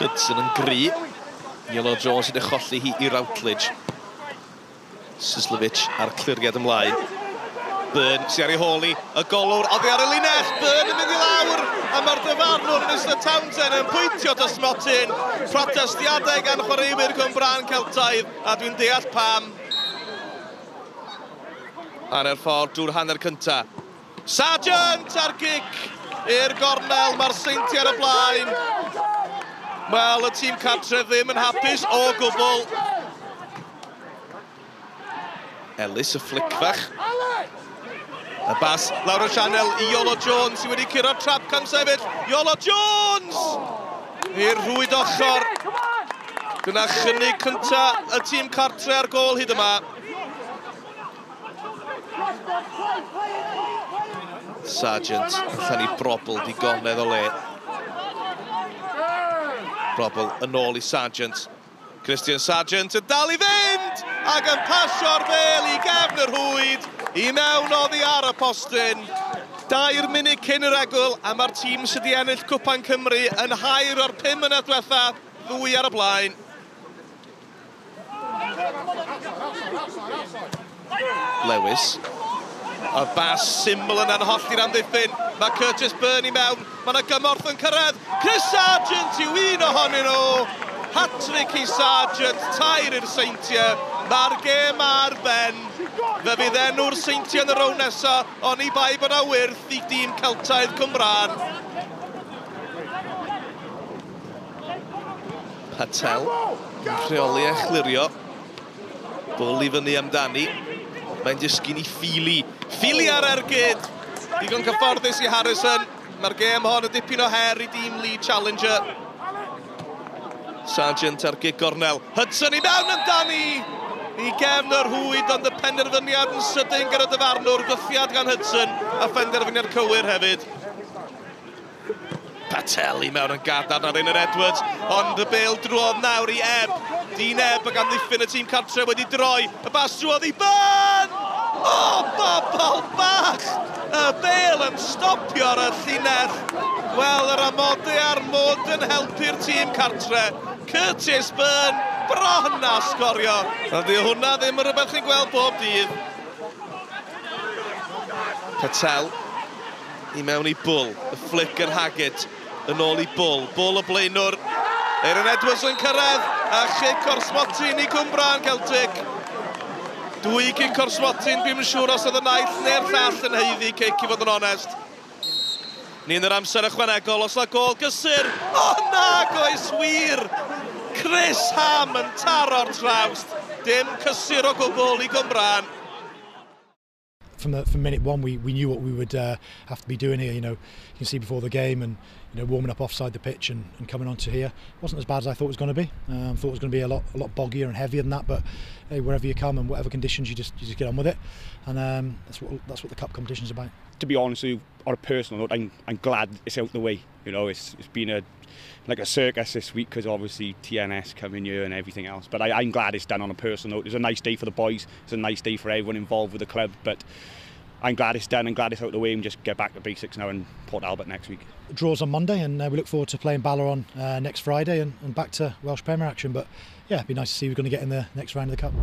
Hudson yn gry. Iolo Jones yn cholli hi i Routledge. Sislovic a'r cliriad ymlaen. Byrne sy'n ar ei hôl i, y golwr oddi ar y linell, Byrne yn mynd i lawr, a mae'r dyfarnwr Mr Townsend yn pwyntio at y smotyn. Protestiadau gan chwaraewyr Cwmbrân Celtaidd, a dwi'n deall pam. Hanner ffordd drwy'r hanner cynta. Sargent ar gic i'r gornel, mae'r Seintiau ar y blaen. Wel, y tîm cartre ddim yn hapus o gwbl. Ellis, y flic fach. Y bas lawr y sianel i Iolo Jones sydd wedi curo trap camsefyll. Iolo Jones! I'r rhwyd ochr. Dyna chynnig cynta y tîm cartre ar gôl hyd yma. Sargent allan i Brobl, digonedd o le. Brobl yn ôl i Sargent. Christian Sargent yn dal i fynd ac yn pasio'r bêl i gefn y rhwyd i mewn oddi ar y postyn. 2 munud cyn yr egwyl a mae'r tîm sydd wedi ennill Cwpan Cymru yn hair o'r 5 mlynedd diwetha, 2 ar y blaen. Lewis. Y bas syml yna'n hollti'r amddiffyn. Mae Curtis Byrne i mewn. Mae yna gymorth yn cyrraedd. Chris Sargent yw un ohonyn nhw. Hat-trick i Sargent, 3 i'r Seintiau. Mae'r gêm ar ben. Fe fydd enw'r Seintiau yn y rownd nesaf, oni bai bod yna wyrth i dîm Celtaidd Cwmbrân. Patel yn rheoli a chlirio. Bwl i fyny amdani. Mae'n disgyn i Ffili. Ffili ar ergyd! Digon cyfforddus i Harrison. Mae'r gêm hon yn dipyn o her i dîm Lee Challenger. Sargent ar gig gornel. Hudson i mewn amdani! I gefn y rhwyd, ond y penderfyniad yn sydyn gyda dyfarnwr. Gwthiad gan Hudson a phenderfyniad cywir hefyd. Patel i mewn yn gadarn ar Einar Edwards, ond y bêl drwodd nawr i Ebb. Dyn Ebb ac amddiffyn y tîm cartre wedi droi. Y bas drwodd i Byrne! O, bobl bach! Y bêl yn stopio ar y llinell. Wel, yr amodau a'r mod yn helpu'r tîm cartre. Curtis Byrne bron a sgorio. A di hwnna ddim yn rhywbeth chi'n gweld bob dydd. Patel i mewn i Bull, y flick yn Haggett, yn ôl i Bull. Bull y blaenwr, Aaron Edwards yn cyrraedd, a chic o'r smotyn i Cwmbrân Celtic. 2 cic o'r smotyn, dwi'm yn siŵr os oedd y naill neu'r llall yn haeddu cic i fod yn onest. Ni yn yr amser ychwanegol, os na gôl gysur, o nag oes wir! Chris Ham yn taro'r trawst, dim cysur o gwbl i Cwmbrân. From minute one, we knew what we would have to be doing here. You know, you can see before the game and, you know, warming up offside the pitch and coming onto here. It wasn't as bad as I thought it was going to be. Thought it was going to be a lot boggier and heavier than that. But hey, wherever you come and whatever conditions, you just get on with it. And that's what the cup competition is about. To be honest with you, on a personal note, I'm glad it's out the way. You know, it's been like a circus this week because obviously TNS coming here and everything else. But I'm glad it's done on a personal note. It's a nice day for the boys. It's a nice day for everyone involved with the club. But I'm glad it's done. I'm glad it's out the way and just get back to basics now in Port Albert next week. Draws on Monday, and we look forward to playing Bala on next Friday and back to Welsh Premier action. But yeah, it'd be nice to see we're going to get in the next round of the cup.